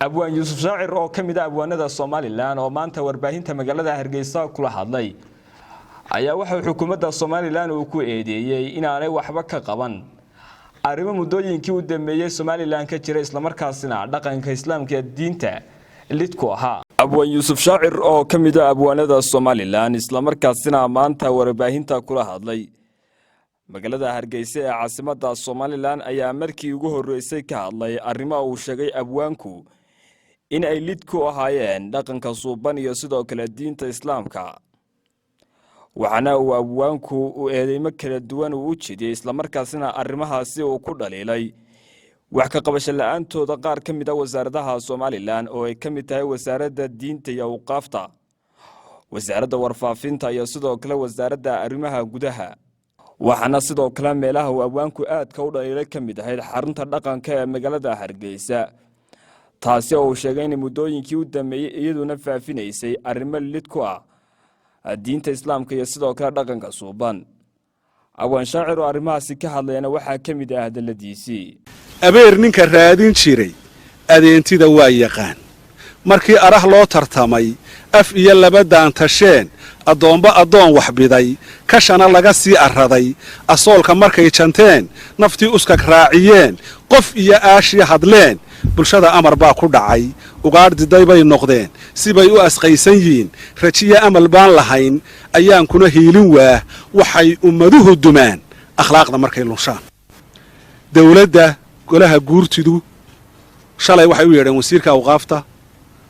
Abwaan Yuusuf Shaacir oo ka mid ah abwaanada Somalilan oo maanta warbaahinta magaalada Hargeysa kula hadlay ayaa waxauu xukuumadda Somalilan uu ku eedeeyey inaanay waxba ka qaban arrimo muddooyinkii u dambeeyey Somalilan ka jira, islamarkaasina dhaqanka islaamka ee diinta lid ku ahaa. Abwaan Yuusuf Shaacir oo ka mid ah abwaanada Somalilan, islamarkaasina maanta warbaahinta kula hadlay magaalada Hargeysa ee caasimadda Somalilan, ayaa markii ugu horreysay ka hadlay arrimo uu sheegay abwaanku in ay lid ku ahaayeen dhaqanka suuban iyo sidoo kale diinta islaamka. Waxaana uu abwaanku uu eedeymo kala duwan uu u jeediyey, islamarkaasina arrimahaasi uu ku dhaliilay wax ka qabasho la-aantooda qaar ka mid ah wasaaradaha Somalilan, oo ay ka mid tahay Wasaaradda Diinta iyo Awqaafta, Wasaaradda Warfaafinta iyo sidoo kale Wasaaradda Arrimaha Gudaha. Waxaana sidoo kale meelaha uu abwaanku aadka u dhaliilay ka mid ahayd xarunta dhaqanka ee magaalada Hargeysa, taasi oo uu sheegay in muddooyinkii u dambeeyey iyaduna faafinaysay arrimo lid ku ah diinta islaamka iyo sidoo kale dhaqanka suuban. Abwaan Shaacir oo arrimahaasi ka hadlayana waxaa ka mid ah hadaladiisii. Abeer ninka raadin jiray adeentida waa yaqaan. Markii arah loo tartamay, af iyo laba daantasheen, addoomba addoon waxbiday, kashana laga sii arraday, asoolka markay janteen, naftii uskag raaciyeen, qof iyo aashii hadleen, bulshada amar baa ku dhacay. Ugaadh diday bay noqdeen, sibay u asqaysan yihiin. Rajiya amal baan lahayn, ayaan kuna hiilin waah. Waxay ummaduhu dumaan akhlaaqda markay lunshaan. Dawladda, golaha guurtidu shalay waxay u yeedheen wasiirka awqaafta,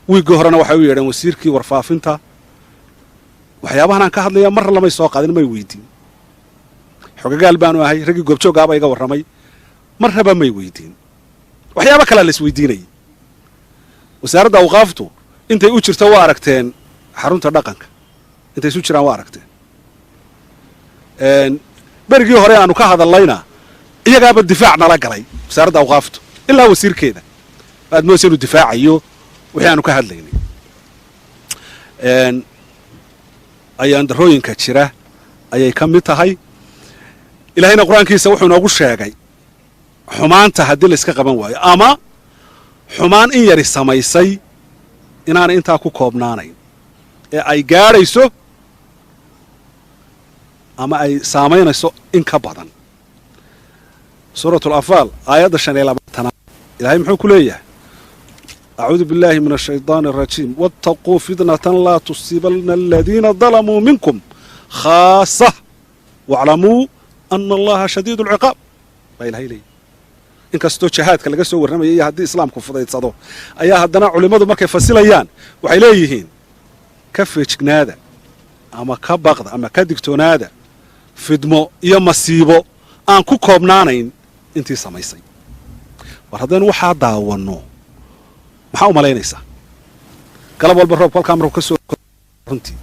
wiiggii horena waxay u yeedheen wasiirkii warfaafinta. Waxyaabahan aan ka hadlaya marna lamay soo qaadin, may weydiin. Xogagaal baanu ahay, raggii goobjooggaaba iga warramay. Marnaba may weydiin, waxyaabo kalea la isweydiinayay. Wasaaradda awqaaftu intay u jirto waa aragteen, xarunta dhaqanka intay isu jiraan waa aragteen. Berigii hore aanu ka hadallayna iyagaaba difaac nala galay wasaaradda awqaaftu, ilaa wasiirkeeda aad moodaysa inuu difaacayo wixii aanu ka hadlaynay. Ayaan darrooyinka jira ayay ka mid tahay. Ilaahayna Qur-aankiisa wuxuu inoogu sheegay xumaanta haddii la iska qaban waayo ama xumaan in yari samaysay inaanay intaa ku koobnaanayn ee ay gaadhayso ama ay saamaynayso in ka badan. Suuratu Alanfaal, aayadda 25aad, Ilahay muxuu ku leeyahay? Acuudu billahi min ashaydaani arajiim. Wattaquu fitnatan laa tusiibanna aladiina dalamuu minkum khaasa waclamuu ana Allaha shadiidu alciqaab, baa Ilahay leeyahy. Inkastoo jihaadka laga soo warramaya iyo haddii islaamku fudaydsado, ayaa haddana culimmadu markay fasilayaan waxay leeyihiin: ka feejignaada ama ka baqda ama ka digtoonaada fidmo iyo masiibo aan ku koobnaanayn intii samaysay. War haddaynu waxaa daawanno, maxaa u malaynaysaa? Galab walba roobku halkaa markuu ka soo, runtii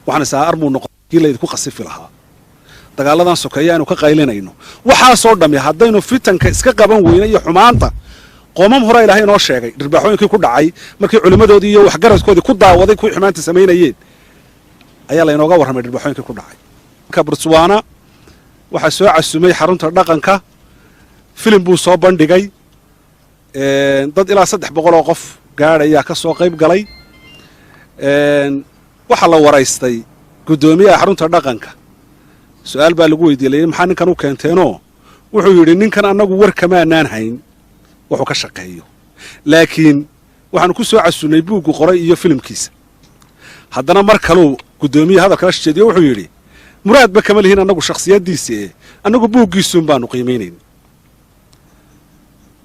waxaan isaa armuu noqon kii laydinku qasifi lahaa dagaaladan sokeeya aynu ka qaylinayno. Waxaasoo dhammi haddaynu fitanka iska qaban weyne iyo xumaanta, qoomam hore Ilahay inoo sheegay dhirbaaxooyinkii ku dhacay markii culimmadoodii iyo waxgaradkoodii ku daawaday kuwii xumaanta samaynayeen, ayaa laynooga warramay dhirbaaxooyinkii ku dhacay. Marka Botswana waxaa soo casumay xarunta dhaqanka, filim buu soo bandhigay. Dad ilaa 300 oo qof gaadhayaa ka soo qayb galay. Waxaa la waraystay guddoomiyaha xarunta dhaqanka. Su-aal baa lagu weydiiyey, layidhi: "Maxaa ninkan u keenteenoo?" Wuxuu yidhi: "Ninkan annagu war kamaanaan hayn wuxuu ka shaqeeyo, laakiin waxaanu ku soo casunnay buuggu qoray iyo filimkiisa." Haddana mar kaluu guddoomiye hadalkala jeediyo, wuxuu yidhi: "Muraadba kama lihin annagu shakhsiyaddiisa, ee annagu buuggiisuun baanu qiimaynayn."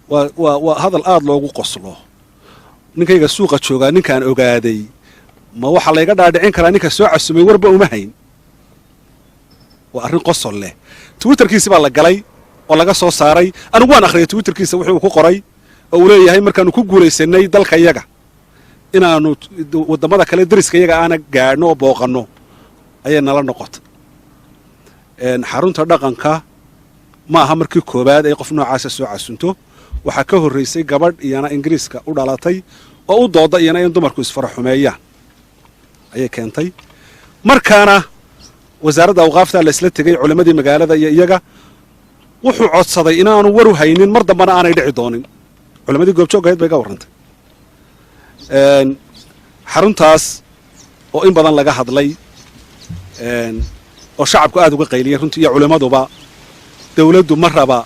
Waa hadal aada loogu qoslo. Ninkayga suuqa joogaa, ninkaan ogaaday, ma waxaa layga dhaadhicin karaa ninka soo casumay warba uma hayn? Waa arrin qosol leh. Twitterkiisi baa la galay oo laga soo saaray. Anigu waan akhriyay Twitterkiisa wixii uu ku qoray, oo uu leeyahay: "Markaanu ku guulaysanay dalkayaga, inaannu waddamada kale deriskayaga aana gaadhno oo booqanno ayay nala noqotay." Xarunta dhaqanka ma aha markii koowaad ay qof noocaasa soo casunto. Waxaa ka horraysay gabadh iyana Ingiriiska u dhalatay oo u dooda iyana in dumarku isfaraxumeeyaan ayay keentay. Markaana wasaaradda awqaafta la isla tegey, culimmadii magaalada iyo iyaga. Wuxuu codsaday inaanu waru haynin, mar dambana aanay dhici doonin. Culimmadii goobjoog ahayd bay ga warrantay. Xaruntaas oo in badan laga hadlay oo shacabku aada uga qayliyay runtii iyo culimmaduba, dawladdu ma raba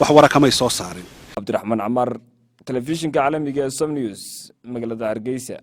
wax wara kamay soo saarin. Cabdiraxmaan Camar, telefishinka caalamiga ee Som News, magaalada Hargeysa.